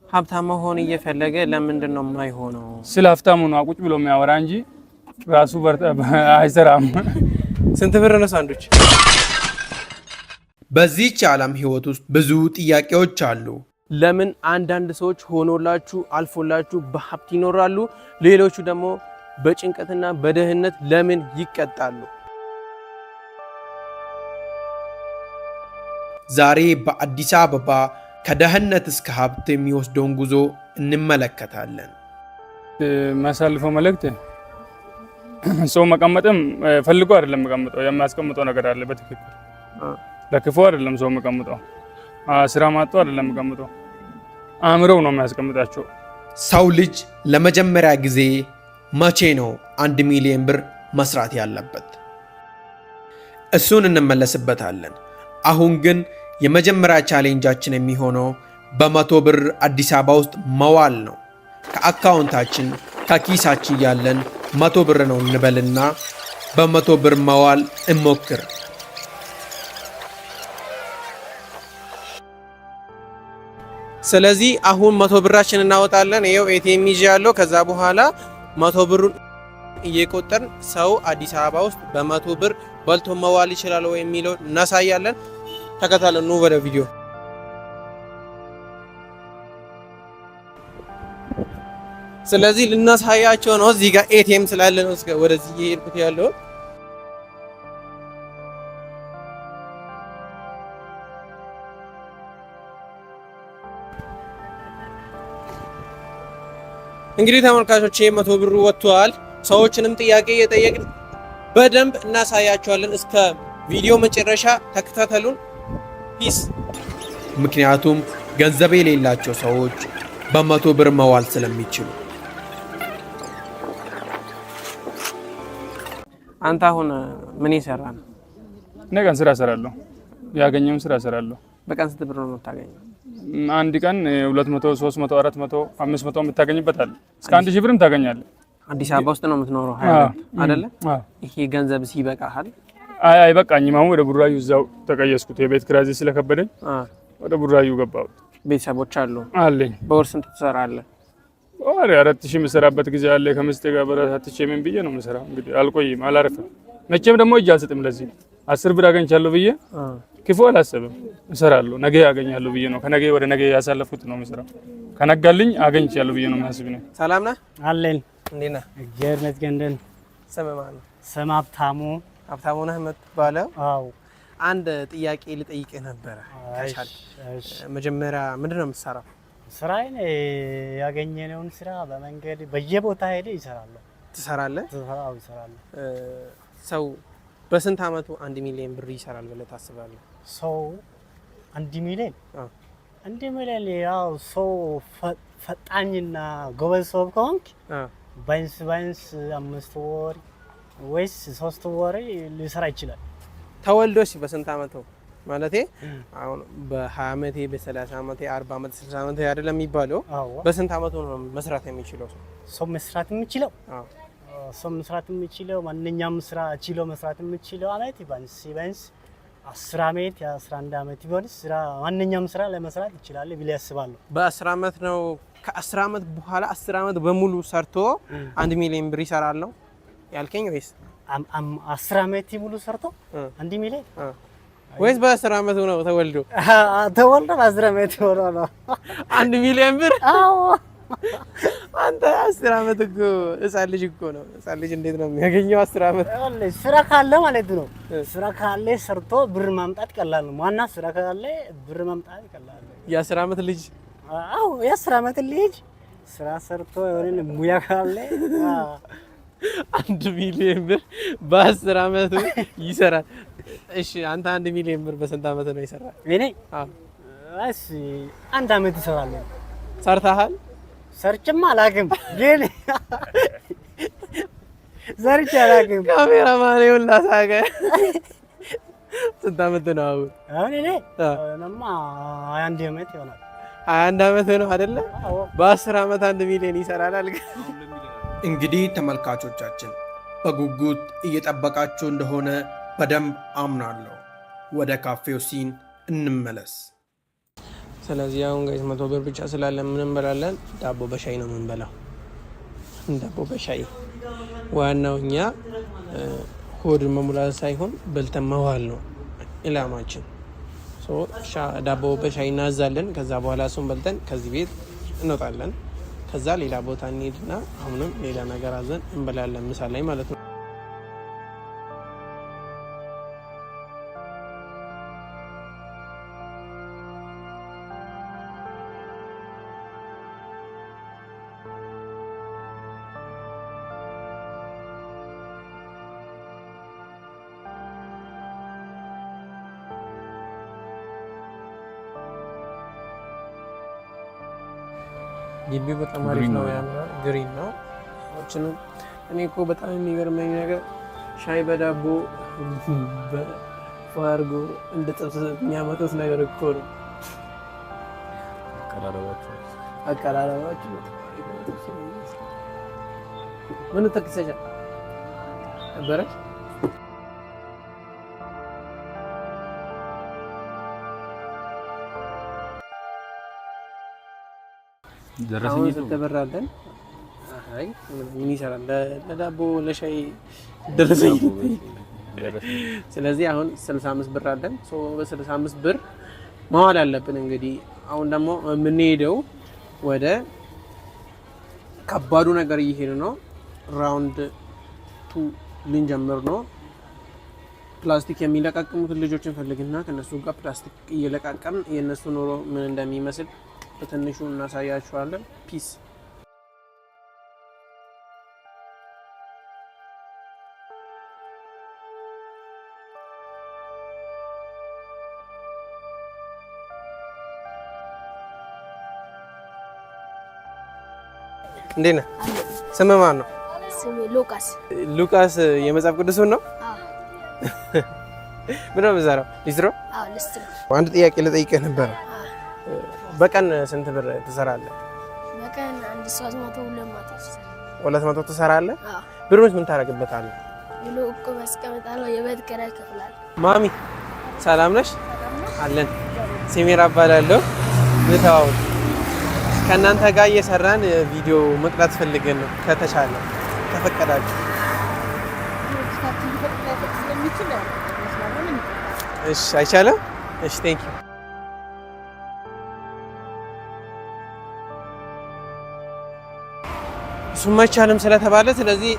ሀብታም መሆን እየፈለገ ለምንድን ነው የማይሆነው? ስለ ሀብታሙ ነው ቁጭ ብሎ የሚያወራ እንጂ ራሱ አይሰራም። ስንት ብር ነው ሳንዱች? በዚህች ዓለም ሕይወት ውስጥ ብዙ ጥያቄዎች አሉ። ለምን አንዳንድ ሰዎች ሆኖላችሁ አልፎላችሁ በሀብት ይኖራሉ፣ ሌሎቹ ደግሞ በጭንቀትና በድህነት ለምን ይቀጣሉ? ዛሬ በአዲስ አበባ ከድህነት እስከ ሀብት የሚወስደውን ጉዞ እንመለከታለን። የሚያሳልፈው መልእክት ሰው መቀመጥም ፈልጎ አይደለም መቀመጠው፣ የሚያስቀምጠው ነገር አለ። በትክክል ለክፉ አይደለም ሰው መቀመጠው፣ ስራ ማጥቶ አይደለም መቀመጠው፣ አእምሮው ነው የሚያስቀምጣቸው። ሰው ልጅ ለመጀመሪያ ጊዜ መቼ ነው 1 ሚሊዮን ብር መስራት ያለበት? እሱን እንመለስበታለን። አሁን ግን የመጀመሪያ challenge ኣችን የሚሆነው በ100 ብር አዲስ አበባ ውስጥ መዋል ነው። ከ account ኣችን ከኪሳችን ያለን 100 ብር ነው እንበልና በ100 ብር መዋል እንሞክር። ስለዚህ አሁን 100 ብራችን እናወጣለን። ይኸው ATM ይዤ ያለው። ከዛ በኋላ 100 ብሩን እየቆጠርን ሰው አዲስ አበባ ውስጥ በ100 ብር በልቶ መዋል ይችላል ወይ የሚለው እናሳያለን። ተከታተሉ፣ ኑ ወደ ቪዲዮ። ስለዚህ ልናሳያቸው ነው። እዚህ ጋር ATM ስላለ ነው ወደዚህ እየሄድኩት ያለው። እንግዲህ ተመልካቾች 100 ብሩ ወጥቷል። ሰዎችንም ጥያቄ እየጠየቅን በደንብ እናሳያቸዋለን። እስከ ቪዲዮ መጨረሻ ተከታተሉን። Peace። ምክንያቱም ገንዘብ የሌላቸው ሰዎች በ100 ብር መዋል ስለሚችሉ። አንተ አሁን ምን ይሰራ ነው? እኔ ቀን ስራ እሰራለሁ፣ ያገኘውን ስራ እሰራለሁ። በቀን ስንት ብር ነው የምታገኘው? አንድ ቀን 200፣ 300፣ 400፣ 500 የምታገኝበት አለ። እስከ 1000 ብርም ታገኛለህ። አዲስ አበባ ውስጥ ነው የምትኖረው አይደለ? ይሄ ገንዘብ ሲበቃሃል? አይ አይበቃኝም። አሁን ወደ ቡራዩ እዛው ተቀየስኩት። የቤት ኪራይ ስለከበደኝ ወደ ቡራዩ ገባሁ። ቤተሰቦች አሉ? አለኝ። በወር ስንት ትሰራለህ? በወር 4000 የምሰራበት ጊዜ አለ። ከሚስቴ ጋር በረታትቼ ምን ብዬ ነው የምሰራው? እንግዲህ አልቆይም፣ አላርፍም። መቼም ደግሞ እጅ አልሰጥም። ለዚህ 10 ብር አገኝቻለሁ ብዬ ክፉ አላሰብም። እሰራለሁ፣ ነገ ያገኛለሁ ብዬ ነው። ከነገ ወደ ነገ ያሳለፍኩት ነው የምሰራው። ከነጋልኝ አገኝቻለሁ ብዬ ነው የማስብ ነው። ሰላም ነህ? አለን። እንዴት ነህ? እግዚአብሔር ይመስገን። ደህና። ስምህ ማን ነው? ስም ሀብታሙ። ሀብታሙ ነህ የምትባለው? አዎ። አንድ ጥያቄ ልጠይቅህ ነበረ ከቻልክ። መጀመሪያ ምንድን ነው የምትሰራው? ስራዬን ያገኘነውን ስራ በመንገድ በየቦታ ሄደ ይሰራለሁ። ትሰራለህ? አዎ ይሰራለሁ። ሰው በስንት አመቱ 1 ሚሊዮን ብር ይሰራል ብለህ ታስባለህ? ሰው 1 ሚሊዮን 1 ሚሊዮን ያው ሰው ፈጣኝና ጎበዝ ሰው ከሆንክ ቢያንስ ቢያንስ 5 ወር ወይስ 3 ወር ሊሰራ ይችላል። ተወልዶስ በስንት አመቱ ማለቴ አሁን በ20 አመቴ፣ በ30 አመቴ፣ 40 አመት፣ 60 አመቴ አይደለም የሚባለው። በስንት አመቱ ነው መስራት የሚችለው ሰው? ሰው መስራት የሚችለው ሰው መስራት የሚችለው ማንኛውም ስራ ችሎ መስራት የሚችለው አመት ቢያንስ ቢያንስ 10 አመት የ11 አመት ቢሆን ስራ ማንኛውም ስራ ለመስራት ይችላል ብዬ አስባለሁ። በ10 አመት ነው። ከ10 አመት በኋላ 10 አመት በሙሉ ሰርቶ 1 ሚሊዮን ብር ይሰራል ነው ያልከኝ ወይስ 10 አመት ሙሉ ሰርቶ 1 ሚሊዮን ወይስ በ10 አመቱ ነው ተወልዶ? ተወልዶ በ10 አመት ሆኖ ነው 1 ሚሊዮን ብር? አዎ። አንተ 10 አመት እኮ ህፃን ልጅ እኮ ነው። ህፃን ልጅ እንዴት ነው የሚያገኘው 10 አመት? ስራ ካለ ማለት ነው። ስራ ካለ ሰርቶ ብር ማምጣት ቀላል ነው። ዋና ስራ ካለ ብር ማምጣት ቀላል ነው። የ10 አመት ልጅ? አዎ፣ የ10 አመት ልጅ ስራ ሰርቶ የሆነ ሙያ ካለ 1 ሚሊዮን ብር በ10 አመቱ ይሰራል። እሺ አንተ 1 ሚሊዮን ብር በስንት አመት ነው ይሰራል? እኔ እሺ አንድ አመት ይሰራል። ሰርተሃል? ሰርችም አላውቅም፣ ግን ሰርቼ አላውቅም። ካሜራማን ሁላ ሳቀ። ስንት አመት ነው አሁን? አሁን እኔ እኔማ 21 አመት ይሆናል። 21 አመት ነው አይደለ? በ10 አመት 1 ሚሊዮን ይሰራል አልክ። እንግዲህ ተመልካቾቻችን በጉጉት እየጠበቃችሁ እንደሆነ በደንብ አምናለሁ። ወደ ካፌው scene እንመለስ። ስለዚህ አሁን guys 100 ብር ብቻ ስላለ ምን እንበላለን? ዳቦ በሻይ ነው የምንበላው። ዳቦ በሻይ። ዋናው እኛ ሆድ መሙላት ሳይሆን በልተን መዋል ነው ኢላማችን። ዳቦ በሻይ እናዛለን። ከዛ በኋላ እሱን በልተን ከዚህ ቤት እንወጣለን። ከዛ ሌላ ቦታ እንሄድና አሁንም ሌላ ነገር አዘን እንበላለን፣ ምሳ ላይ ማለት ነው። ግቢው በጣም አሪፍ ነው፣ ያምራል። Green ነው። እኔ እኮ በጣም የሚገርመኝ ነገር ሻይ በዳቦ አድርጎ እንደ ጥብስ የሚያመጡት ነገር እኮ ነው። አቀራረባቸው ምን ተክሰሻል ነበረች? አሁን ስትበራለን አይ ምን ይሰራል? ለዳቦ ለሻይ ደረሰኝ። ስለዚህ አሁን 65 ብር አለን። So በ65 ብር መዋል አለብን። እንግዲህ አሁን ደግሞ የምንሄደው ወደ ከባዱ ነገር እየሄድ ነው። Round two ልንጀምር ነው። ፕላስቲክ የሚለቃቅሙትን ልጆች እንፈልግና ከነሱ ጋር ፕላስቲክ እየለቃቀምን የእነሱ ኑሮ ምን እንደሚመስል በትንሹ እናሳያችኋለን። Peace። እንዴት ነህ? ስምህ ማን ነው? ስሜ ሉቃስ። ሉቃስ የመጽሐፍ ቅዱሱን ነው? ምን ነው የምትሰራው? ሊስትሮ? አዎ ሊስትሮ። አንድ ጥያቄ ልጠይቅህ ነበረ። በቀን ስንት ብር ትሰራለህ? በቀን አንድ 300 200። 200 ትሰራለህ? ብሩንስ ምን ታደርግበታለህ? ብሎ እቁብ አስቀምጣለሁ፣ የቤት ኪራይ እከፍላለሁ። ማሚ ሰላም ነሽ? አለን። ሲሜራ እባላለሁ። እንተዋወቅ። ከእናንተ ጋር እየሰራን ቪዲዮ መቅዳት ፈልገን ነው፣ ከተቻለ ከፈቀዳችሁ። እሺ፣ አይቻልም? እሺ፣ thank you። እሱም አይቻልም ስለተባለ ስለዚህ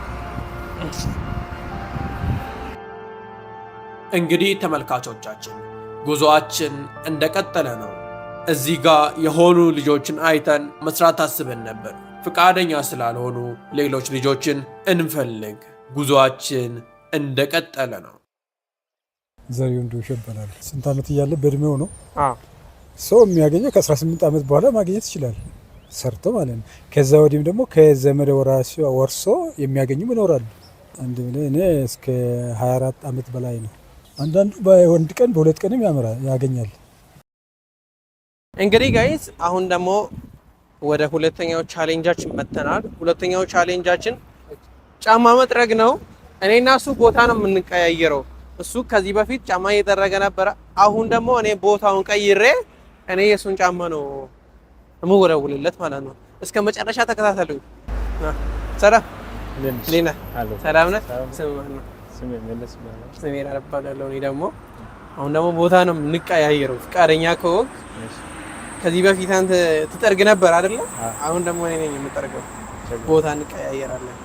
እንግዲህ ተመልካቾቻችን ጉዞአችን እንደቀጠለ ነው። እዚህ ጋር የሆኑ ልጆችን አይተን መስራት አስበን ነበር። ፍቃደኛ ስላልሆኑ ሌሎች ልጆችን እንፈልግ። ጉዞአችን እንደቀጠለ ነው። ዘሪሁን ዶሾ ይባላል። ስንት ዓመት እያለ በእድሜው ነው ሰው የሚያገኘው። ከ18 ዓመት በኋላ ማግኘት ይችላል ሰርቶ ማለት ነው። ከዛ ወዲህም ደግሞ ከዘመድ ወርሶ የሚያገኙም ይኖራሉ። አንድ እኔ እስከ 24 ዓመት በላይ ነው። አንዳንዱ በአንድ ቀን በሁለት ቀንም ያምራል ያገኛል። እንግዲህ guys አሁን ደግሞ ወደ ሁለተኛው challenge ኣችን መጥተናል። ሁለተኛው challenge ኣችን ጫማ መጥረግ ነው። እኔና እሱ ቦታ ነው የምንቀያየረው። እሱ ከዚህ በፊት ጫማ እየጠረገ ነበረ። አሁን ደግሞ እኔ ቦታውን ቀይሬ እኔ የእሱን ጫማ ነው የምወለውልለት ማለት ነው። እስከ መጨረሻ ተከታተሉኝ። ሰላም፣ እንዴት ነህ? ሰላም ነህ? ስም ማን ነው? ስሜ እባላለሁ። እኔ ደግሞ አሁን ደግሞ ቦታ ነው የምንቀያየረው። ፍቃደኛ ከሆንክ ከዚህ በፊት አንተ ትጠርግ ነበር አይደለ? አሁን ደግሞ እኔ ነኝ የምጠርገው። ቦታ እንቀያየራለን።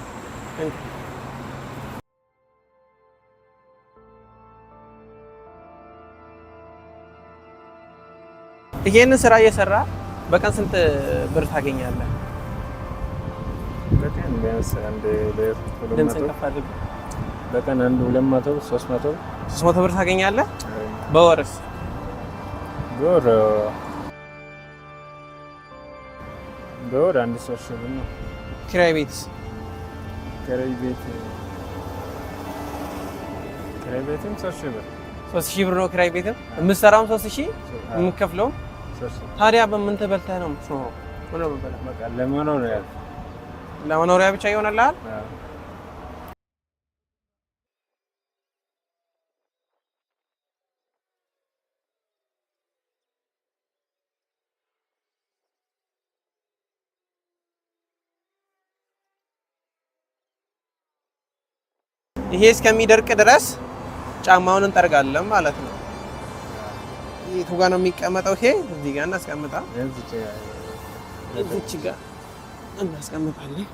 ይሄንን ስራ እየሰራ በቀን ስንት ብር ታገኛለህ? በቀን ቢያንስ አንድ ድምፅህን ከፍ አድርግ። በቀን አንድ 200 300። 300 ብር ታገኛለህ? በወርስ? በወር አንድ 3000 ብር ነው። ኪራይ ቤትስ? ኪራይ ቤትም 3000 ብር። 3000 ብር ነው ኪራይ ቤትም። የምትሰራውም 3000 የምትከፍለውም። ታዲያ በምን ተበልተህ ነው የምትኖረው? ምን ነው የምትበላው? በቃ ለመኖሪያ። ለመኖሪያ ብቻ ይሆንልሃል? ይሄ እስከሚደርቅ ድረስ ጫማውን እንጠርጋለን ማለት ነው። የቱ ጋር ነው የሚቀመጠው? ይሄ እዚህ ጋር እናስቀምጣ፣ እዚች ጋር እናስቀምጣለን።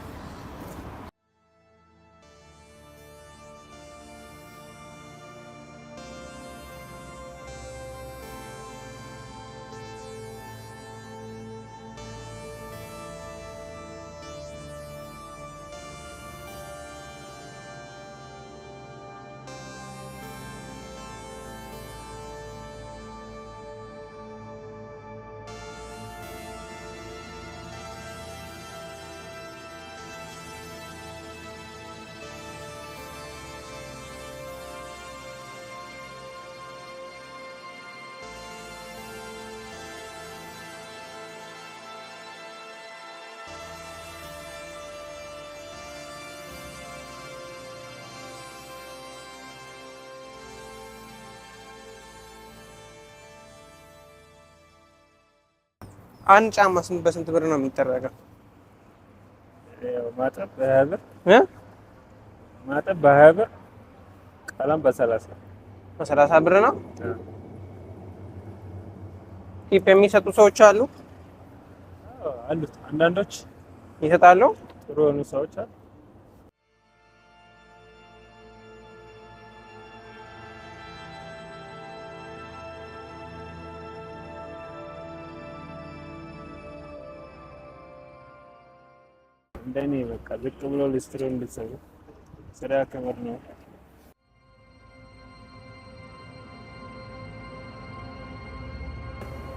አንድ ጫማ ስንት በስንት ብር ነው የሚጠረገው? ማጠብ በሀያ ብር ማጠብ በሀያ ብር፣ ቀለም በሰላሳ በሰላሳ ብር ነው። Tip የሚሰጡ ሰዎች አሉ አሉት። አንዳንዶች ይሰጣሉ። ጥሩ የሆኑ ሰዎች አሉ። እንደኔ በቃ ዝቅ ብሎ ሊስትሮ እንድትሰሩ ስራ ክብር ነው።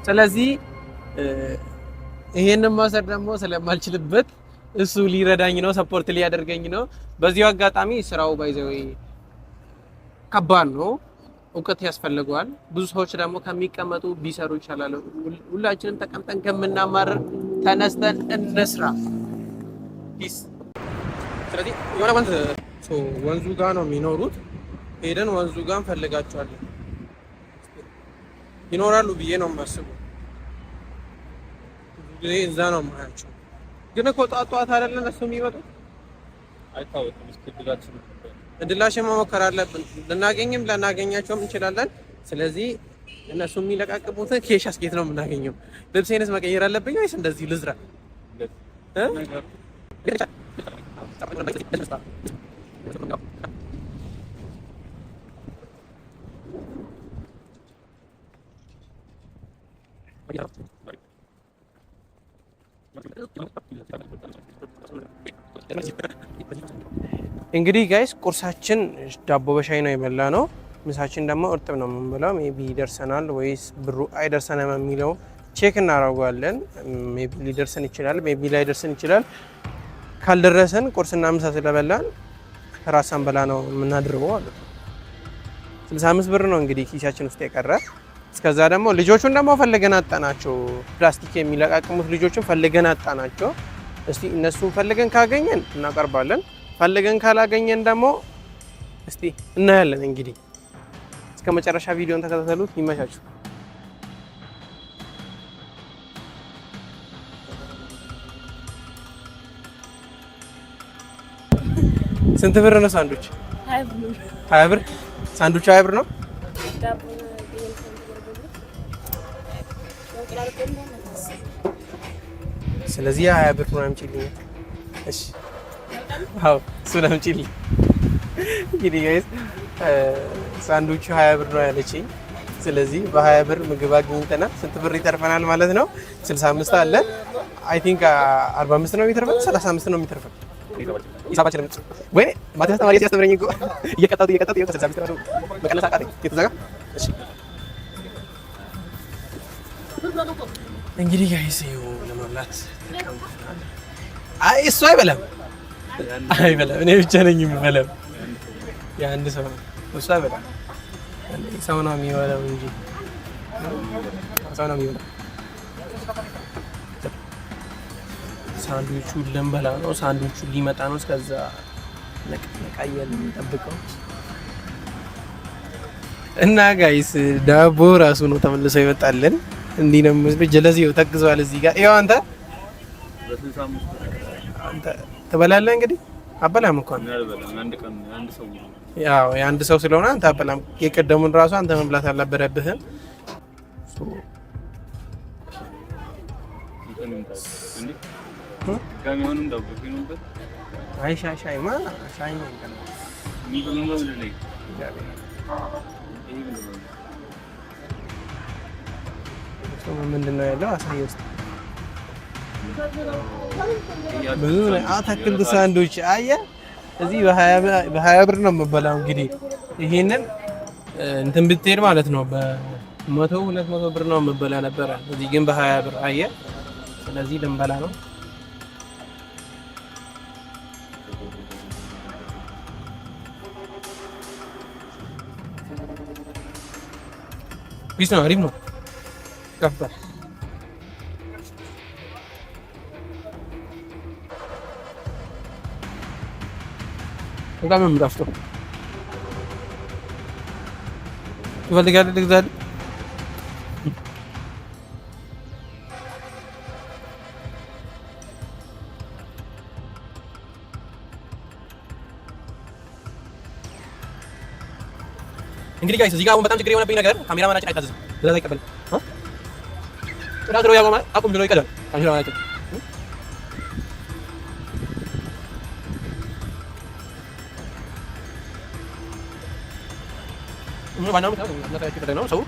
ስለዚህ ይሄንን መውሰድ ደግሞ ስለማልችልበት እሱ ሊረዳኝ ነው፣ support ሊያደርገኝ ነው። በዚሁ አጋጣሚ ስራው by the way ከባድ ነው፣ እውቀት ያስፈልገዋል። ብዙ ሰዎች ደግሞ ከሚቀመጡ ቢሰሩ ይሻላል። ሁላችንም ተቀምጠን ከምናማርር ተነስተን እንስራ። Peace። ስለዚህ የሆነ ወንዝ ወንዙ ጋር ነው የሚኖሩት። ሄደን ወንዙ ጋር እንፈልጋቸዋለን። ይኖራሉ ብዬ ነው የማስበው። ብዙ ጊዜ እዛ ነው የማያቸው። ግን እኮ ጧት ጧት አይደለ እነሱ የሚመጡት? አይታወቅም። እስኪ እድላችን እድላችን መሞከር አለብን። ልናገኝም ላናገኛቸውም እንችላለን። ስለዚህ እነሱ የሚለቃቅሙትን ኬሻ ስኬት ነው የምናገኘው። ልብሴንስ መቀየር አለብኝ ወይስ እንደዚህ ልዝራ? እንግዲህ guys ቁርሳችን ዳቦ በሻይ ነው የበላነው። ምሳችን ደግሞ እርጥብ ነው የምንበላው። Maybe ይደርሰናል ወይስ ብሩ አይደርሰንም የሚለው check እናደርገዋለን። Maybe ሊደርሰን ይችላል፣ maybe ላይደርሰን ይችላል። ካልደረሰን ቁርስና ምሳ ስለበላን ራሳን ሳንበላ ነው የምናድርበው ማለት ነው። 65 ብር ነው እንግዲህ ኪሳችን ውስጥ የቀረ። እስከዛ ደግሞ ልጆቹን ደግሞ ፈልገን አጣናቸው። ፕላስቲክ የሚለቃቅሙት ልጆችን ፈልገን አጣናቸው። እስቲ እነሱን ፈልገን ካገኘን እናቀርባለን። ፈልገን ካላገኘን ደግሞ እስቲ እናያለን። እንግዲህ እስከ መጨረሻ ቪዲዮን ተከታተሉት። ይመቻችሁ። ስንት ብር ነው ሳንዱች? 20 ብር። ሳንዱች 20 ብር ነው። ስለዚህ 20 ብር ነው አምጪልኝ። እሺ አዎ እሱን አምጪልኝ። እንግዲህ guys ሳንዱቹ 20 ብር ነው ያለችኝ። ስለዚህ በ20 ብር ምግብ አግኝተናል። ስንት ብር ይተርፈናል ማለት ነው? 65 አለ። I think 45 ነው የሚተርፈን፣ 35 ነው የሚተርፈን። ሂሳባችንም ወይኔ maths ተማሪ ሲያስተምረኝ እኮ እየቀጣሁት እየቀጣሁት ይኸው 65 ራሱ መቀነስ አቃተኝ። የተዘጋ እሺ። እንግዲህ guys ይኸው ለመብላት ተቀምጠናል። አይ እሱ አይበላም አይበላም፣ እኔ ብቻ ነኝ የምበላው። የአንድ ሰው ነው እሱ አይበላም። ሰው ነው የሚበላው እንጂ ሰው ነው የሚበላው። ሳንዱቹ ልንበላ ነው። ሳንዱቹ ሊመጣ ነው። እስከዛ ነቃ እያልን እንጠብቀው እና guys ዳቦ ራሱ ነው ተመልሶ ይመጣልን። እንዲህ ነው የሚመስለው። ጀለሴው ተግዟል እዚህ ጋር ይኸው። አንተ አንተ ትበላለህ እንግዲህ አበላም እኮ ያው የአንድ ሰው ስለሆነ አንተ አበላም። የቀደሙን ራሱ አንተ መብላት አልነበረብህም። አይ ሻይ ሻይማ ሻይ ነው። ምንድን ነው ያለው? አሳየ ውስጥ ብዙ አታክልት ሳንዱች አየህ፣ እዚህ በ20 ብር ነው የምበላው። እንግዲህ ይሄንን እንትን ብትሄድ ማለት ነው በ100 200 ብር ነው የምበላ ነበረ። እዚህ ግን በ20 ብር አየህ። ስለዚህ ልንበላ ነው። ቢስ ነው፣ አሪፍ ነው። ይጣፍጣል። በጣም ነው የሚጣፍጠው። ትፈልጋለህ? ልግዛልህ? እንግዲህ guys እዚህ ጋር አሁን በጣም ችግር የሆነብኝ ነገር ካሜራማናችን አይታዘዝም፣ ትእዛዝ አይቀበልም። ጥራት ነው ያቆማል፣ አቁም ብሎ ይቀዳል ካሜራማናችን። ዋናው ምክንያት ነው ሰው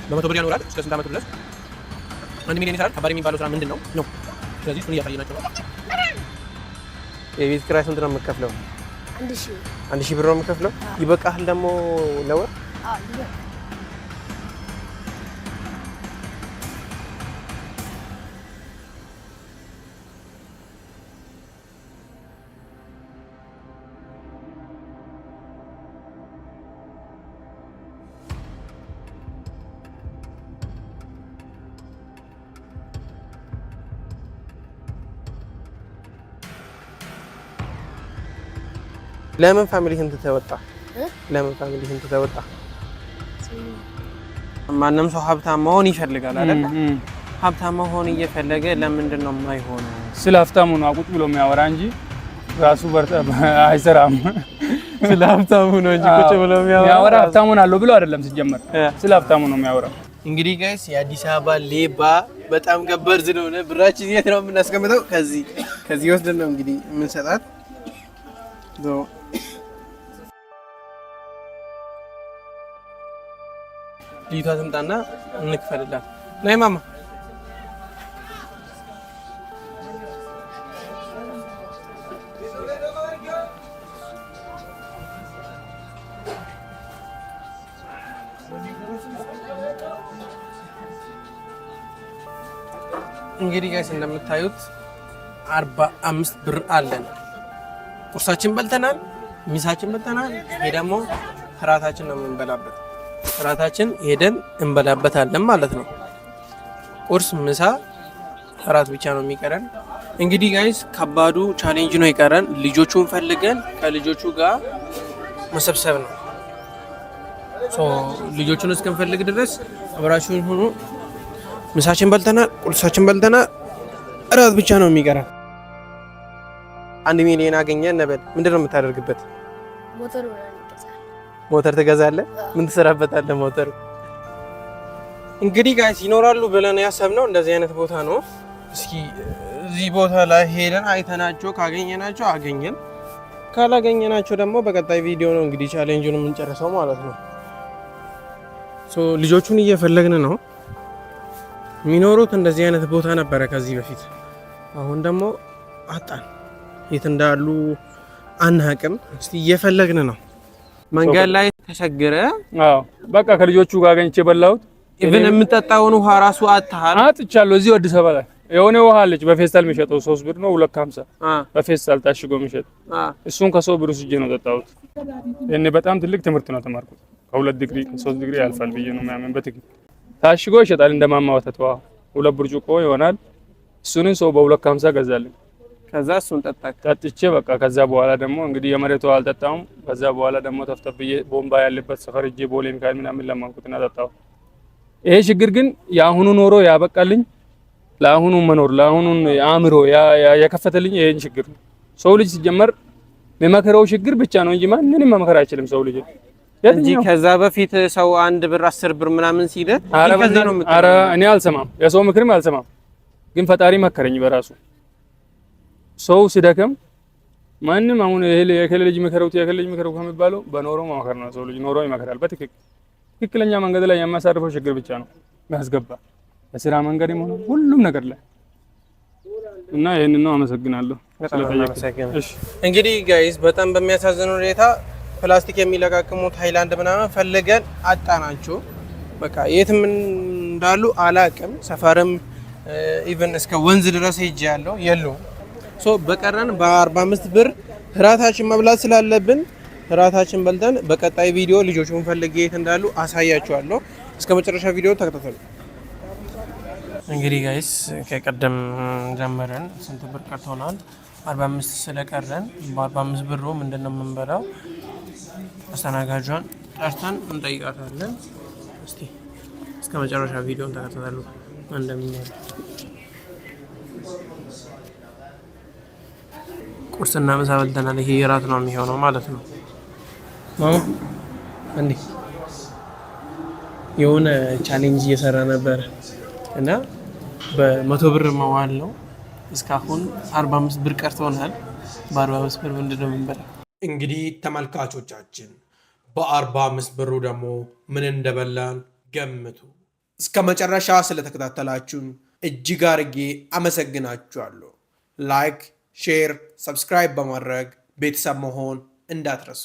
በ100 ብር ያኖራል እስከ ስንት ዓመቱ ድረስ 1 ሚሊዮን ይሰራል። ከባድ የሚባለው ስራ ምንድን ነው ነው? ስለዚህ እሱን እያሳየናቸው ነው። የቤት ኪራይ ስንት ነው የምከፍለው? 1000። 1000 ብር ነው የምከፍለው። ይበቃሃል ደግሞ ለወር? አዎ ይበቃል። ለምን family ህን ትተህ ወጣህ? ለምን family ህን ትተህ ወጣህ? ማንም ሰው ሀብታም መሆን ይፈልጋል አይደል? ሀብታም መሆን እየፈለገ ለምንድን ነው የማይሆነው? ስለ ሀብታሙ ነው ቁጭ ብሎ የሚያወራ እንጂ ራሱ አይሰራም። ስለ ሀብታሙ ነው እንጂ ቁጭ ብሎ የሚያወራ ሀብታሙን አለው ብሎ አይደለም ሲጀመር፣ ስለ ሀብታሙ ነው የሚያወራው። እንግዲህ guys የአዲስ አበባ ሌባ በጣም ገበር ስለሆነ ብራችን የት ነው የምናስቀምጠው? ከዚህ ወስደን ነው እንግዲህ የምንሰጣት። ልጅቷ ትምጣና እንክፈልላት። ናይ ማማ እንግዲህ guys እንደምታዩት 45 ብር አለን። ቁርሳችን በልተናል፣ ምሳችን በልተናል። ይሄ ደግሞ እራታችን ነው የምንበላበት። እራታችን ሄደን እንበላበታለን ማለት ነው። ቁርስ፣ ምሳ፣ እራት ብቻ ነው የሚቀረን። እንግዲህ guys ከባዱ challenge ነው የቀረን። ልጆቹን ፈልገን ከልጆቹ ጋር መሰብሰብ ነው። So ልጆቹን እስክንፈልግ ድረስ አብራችሁን ሁኑ። ምሳችን በልተናል፣ ቁርሳችን በልተናል፣ እራት ብቻ ነው የሚቀረን። 1 ሚሊዮን አገኘ እንበል፣ ምንድን ነው የምታደርግበት? ሞተር ምናምን ይገዛል። ሞተር ትገዛለህ? ምን ትሰራበታለህ ሞተር? እንግዲህ guys ይኖራሉ ብለን ያሰብነው እንደዚህ አይነት ቦታ ነው። እስኪ እዚህ ቦታ ላይ ሄደን አይተናቸው ካገኘናቸው አገኘን፣ ካላገኘናቸው ደግሞ በቀጣይ ቪዲዮ ነው እንግዲህ challenge ኡን የምንጨርሰው ማለት ነው። So ልጆቹን እየፈለግን ነው። የሚኖሩት እንደዚህ አይነት ቦታ ነበረ ከዚህ በፊት። አሁን ደግሞ አጣን፣ የት እንዳሉ አናቅም። እስቲ እየፈለግን ነው። መንገድ ላይ ተቸግረ አዎ በቃ ከልጆቹ ጋር አገኝቼ በላሁት። Even የምጠጣውን ውሃ ራሱ አጥተሃል። አጥቻለሁ። እዚሁ አዲስ አበባ ላይ የሆነ ውሃ አለች በፌስታል የሚሸጠው 3 ብር ነው 2.50 በፌስታል ታሽጎ የሚሸጥ፣ እሱን ከሰው ብር ወስጄ ነው ጠጣሁት። እኔ በጣም ትልቅ ትምህርት ነው ተማርኩት። ከ2 ዲግሪ ከ3 ዲግሪ ያልፋል ብዬ ነው የሚያምን። በትክክል ታሽጎ ይሸጣል እንደ ማማ ወተት ውሃ 2 ብርጭቆ ይሆናል። እሱንን ሰው በ2.50 ገዛልኝ። ከዛ እሱን ጠጣክ። ጠጥቼ በቃ ከዛ በኋላ ደግሞ እንግዲህ የመሬቱ አልጠጣሁም። ከዛ በኋላ ደግሞ ተፍተፍ ብዬ ቦምባ ያለበት ሰፈር ሄጄ ቦሌ ሚካኤል ምናምን ለመንኩትና ጠጣሁ። ይሄ ችግር ግን የአሁኑ ኖሮ ያበቃልኝ ለአሁኑ መኖር ለአሁኑ አእምሮ የከፈተልኝ ይሄን ችግር ነው። ሰው ልጅ ሲጀመር የሚመክረው ችግር ብቻ ነው እንጂ ማንንም መምከር አይችልም ሰው ልጅ እንጂ ከዛ በፊት ሰው 1 ብር 10 ብር ምናምን ሲል ከዚህ ነው። ኧረ እኔ አልሰማም፣ የሰው ምክርም አልሰማም። ግን ፈጣሪ መከረኝ በራሱ። ሰው ሲደክም ማንም አሁን ይሄ የከሌ ልጅ ምከረው የከሌ ልጅ ምከረው ከሚባለው በኖሮ መመከር ነው። ሰው ልጅ ኖሮ ይመከራል። በትክክል ትክክለኛ መንገድ ላይ የሚያሳርፈው ችግር ብቻ ነው የሚያስገባ በስራ መንገድም ሆነ ሁሉም ነገር ላይ እና ይሄንን ነው። አመሰግናለሁ ስለጠየቅኝ። እሺ። እንግዲህ guys፣ በጣም በሚያሳዝን ሁኔታ ፕላስቲክ የሚለቃቅሙት ሃይላንድ ምናምን ፈልገን አጣናቸው። በቃ የትም እንዳሉ አላቅም። ሰፈርም even እስከ ወንዝ ድረስ ሄጄ ያለው የሉም። So በቀረን በ45 ብር እራታችን መብላት ስላለብን እራታችን በልተን በቀጣይ ቪዲዮ ልጆቹን ፈልጌ የት እንዳሉ አሳያችኋለሁ። እስከ መጨረሻ ቪዲዮ ተከታተሉ። እንግዲህ guys፣ ከቀደም ጀምረን ስንት ብር ቀርቶናል? 45 ስለቀረን በ45 ብሩ ምንድን ነው የምንበላው? አስተናጋጇን ጠርተን እንጠይቃታለን። እስቲ እስከ መጨረሻ ቪዲዮን ተከታተሉ እንደምንል። ቁርስና ምሳ በልተናል። ይሄ እራት ነው የሚሆነው ማለት ነው። ማማ፣ እንዴ፣ የሆነ challenge እየሰራ ነበረ እና በ100 ብር መዋል ነው። እስካሁን 45 ብር ቀርቶናል። በ45 ብር ምንድን ነው የምንበላው? እንግዲህ ተመልካቾቻችን፣ በ45 ብሩ ደግሞ ምን እንደበላን ገምቱ። እስከ መጨረሻ ስለተከታተላችሁን እጅግ አርጌ አመሰግናችኋለሁ። Like፣ share፣ subscribe በማድረግ ቤተሰብ መሆን እንዳትረሱ።